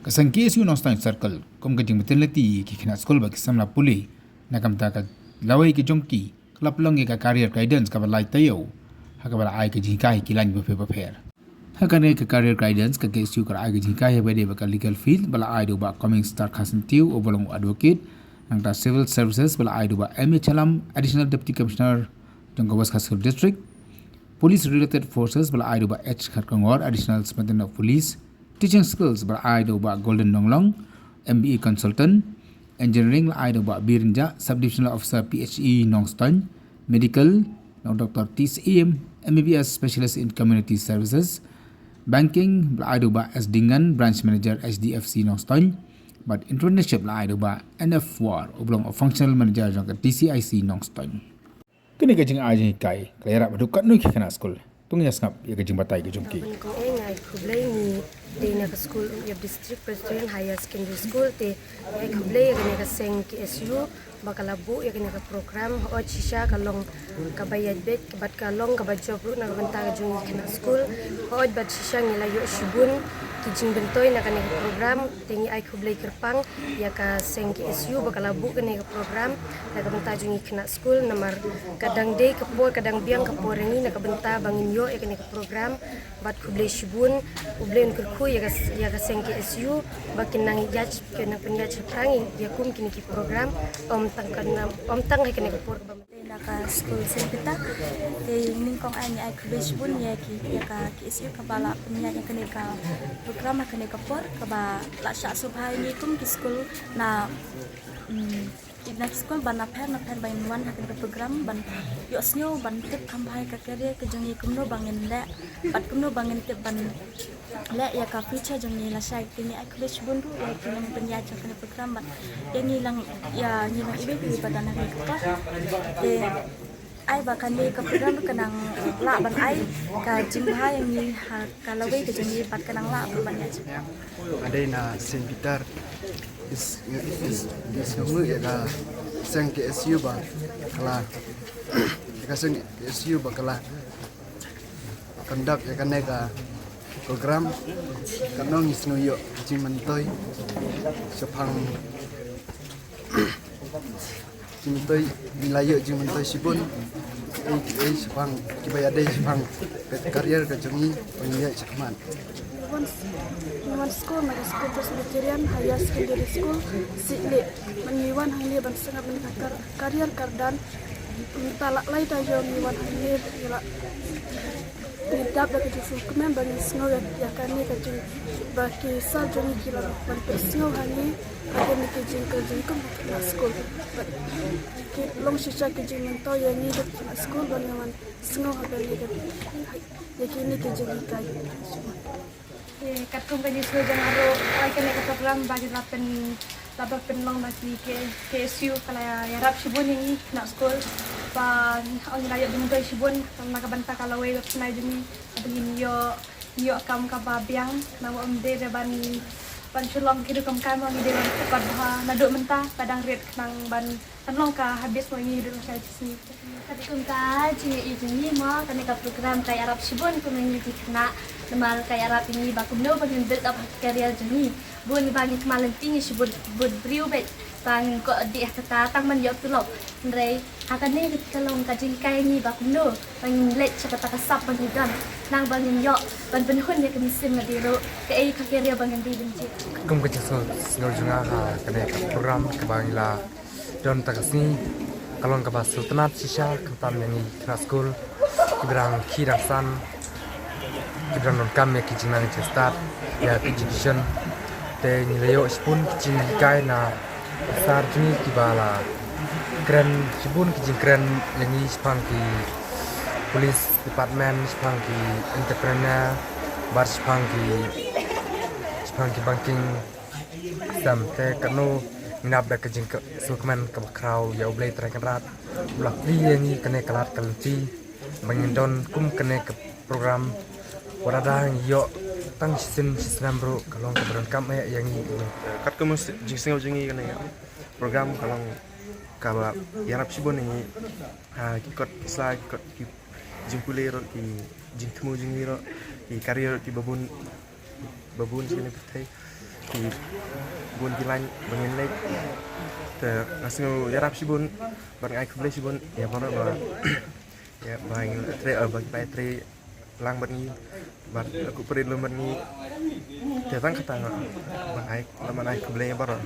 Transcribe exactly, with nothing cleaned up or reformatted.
Ka seng K S U Nongstoiñ Circle, kum ka jingpynlong lynti ïa ki khynnah skul bad ki samla pule, na ka bynta ka lawei ka jong ki, ka la pynlong ïa ka career guidance kaba lai taïew, ha kaba la ai ka jinghikai ki lain bapher bapher. Ha kane ka career guidance ka K S U ka la ai ka jinghikai ha kaba ïadei bad ka legal field ba la ai da u Bah Coming Star Kharsyntiew uba long u advocate, nangta civil services ba la ai da u Bah M A Chalam, Additional Deputy Commissioner jong ka West Khasi Hills District, police related forces ba la ai da u Bah H Kharkongor, Additional Superintendent of Police, teaching skills ba la ai da u Bah Golden Nonglong, M B A consultant, engineering la ai da u Bah Birinja, Subdivisional Officer P H E Nongstoiñ, medical, na u Doctor T C M, M B B S specialist in community services, banking la ai da u Bah S Dingan, branch manager H D F C Nongstoiñ, bad entrepreneurship la ai da u Bah N F War, uba long u functional manager jong ka T C I C Nongstoiñ. Kane ka jingai jinghikai ka la ïarap haduh katno ki khynnah skul? To ngin ïa sngap ïa ka jingbatai ka jong ki. Ban kong eng ai khublei ngi dei na ka skul Umyiap District Presbyterian Higher Secondary School te ai khublei ïa kane ka seng K S U ba ka la buh ïa kane ka program. Hooid shisha ka long kaba ïaid beit bad ka long kaba jop ruh na ka bynta ka jong ngi khynnah skul. Hooid bad shisha ngi la ïoh shibun ki jingmyntoi na kane ka program. Te ngi ai khublei kyrpang ïa ka seng K S U ba ka la buh kane ka program na ka bynta jong ngi khynnah skul namar ka dang dei ka por, ka dang biang ka por ïa ngi na ka bynta ba ngin ïoh ïa kane ka program. Bad khublei shibun, U Blei un kyrkhu ïa ka, ïa ka seng K S U ba kin nang ïaid, kin nang pynïaid shaphrang ïa kum kine ki program, ym tang ka, ym tang ha kane ka por kaba mynta. Na ka skul Saint Peter te nyngkong ai ngi ai khublei shibun ïa ki, ïa ka K S U kaba la pynïaid ïa kane ka program ha kane ka por kaba la shah sngewbha ïa ngi kum ki skul na, mm, na ki skul ban na pher na pher ba ngin wan ha kane ka program ban ïohsngew ban tip kham bha ïa ka career ka jong ngi kumno ba ngin leh bad kumno ba ngin tip ban leh ïa ka future jong ngi. Lashai te ngi ai khublei shibun ruh ïa ki nongpynïaid jong kane ka program bad ïa ngi lang, ïa ngi lang iwei pa iwei ba don ha kane ka por. Te ai ba kane ka program ruh ka nang lah ban ai ka jingbha ïa ngi ha ka lawei ka jong ngi bad ka nang lah ruh ban ïaid. Nga dei na Saint Peter, is, is, is, is, ïa ka seng K S U ba ka la, ïa ka seng K S U ba ka la conduct ïa kane ka program, ka nong ngi sngew ïoh jingmyntoi shaphang, jingmyntoi, ngi la ïoh jingmyntoi shibun, eh, eh, shaphang kiba ïadei shaphang ka career ka jong ngi ba ngin ïaid shakhmat. Ngi wan, ngi wan skul na ka skul Presbyterian Higher Secondary School Sihlieh. Ban ngi wan hangne ban sngap na ka kar-, career kyrdan. Mynta la lai taïew ngi wan hangne, ngi la, ngi dap da ka jingsngewkmen ba ngin sngew ïa, ïa kane ka jing, ba ki sir jong ngi ki la ban pynsngew ha ngi ha kane ka jingkyrduh jong ki khynnah skul. Ki long shisha ki jingmyntoi ïa ngi ki khynnah skul ba ngin wan sngew ha kane ka, ïa kine ki jinghikai. Eh, katkum ka jingsngew jong nga ruh, oi, kane ka program ba ki la pyn, la ba pynlong da ki K-, K S U ka la ïarap shibun ïa ngi khynnah skul. Ba ngi la ïoh jingmyntoi shibun na ka bynta ka lawei ka pynai jong ngi, ba ngin ïoh, ïoh kam kaba biang, namar ym dei ban, ban shu long ki rukom kam, ngi dei ban pat bha naduh mynta ba dang rit khnang ban, ban long ka habis mo ngi dei ban shai shisngi. Katkum ka jingïohi jong ngi mo, kane ka program ka ïarap shibun kum ngi ki khynnah, namar ka ïarap ïa ngi ba kumno ba ngin build up ha ka career jong ngi. Bun ba ngi kynmaw lynti ngi shu bud, bud briew beit ba ngin koh dih ha kata tang ban ïoh tulop. Hynrei ha kane ka long ka jinghikai ïa ngi ba kumno ba ngin leit sha kata ka sap ba ngi don, nang ba ngin ïoh ban pynhun ïa ka mynsiem lade ruh, kaei ka career ba ngin dei ban jied. Kum ka jingsngew, sngew jong nga ha kane ka program kaba ngi la don ta ka sngi, ka long kaba sngewtynnat shisha khamtam ïa ngi khynnah skul kiba dang khie dang san, kiba dang donkam ïa ki jingnang jingstad, ïa ki education. Te ngi la ïoh shibun ki jinghikai na ki sir jong ngi kiba la kren shibun ki jingkren ïa ngi shaphang ki police department, shaphang ki entrepreneur, bad shaphang ki, shaphang ki banking. Sam te kano ngi nap da ka jingsngewkmen kaba khraw ïa U Blei Trai Kynrad ba u la plie ïa ngi kane ka lad ka lynti ba ngin don kum kane ka program. Wat la da ngi ïoh tang shisien shisnem ruh ka long kaba donkam eh ïa ngi. Katkum jingsngew jong ngi, kane ka program ka long kaba ïarap shibun ïa ngi ha ki kot ki sla, ki kot ki jingpule ruh, ki jingthmu jong ngi ruh, ki career ruh kiba bun, ba bun shane pyrthei. Ki bun ki line ba ngin leit. Te nga sngew ïarap shibun bad nga ai khublei shibun ïa baroh ba ïa ba ngin trei, eh, ba ki ba trei lang bad ngi bad la kup rit lem bad ngi. Te tang kata nga ban ai, la ban ai khublei ïa baroh.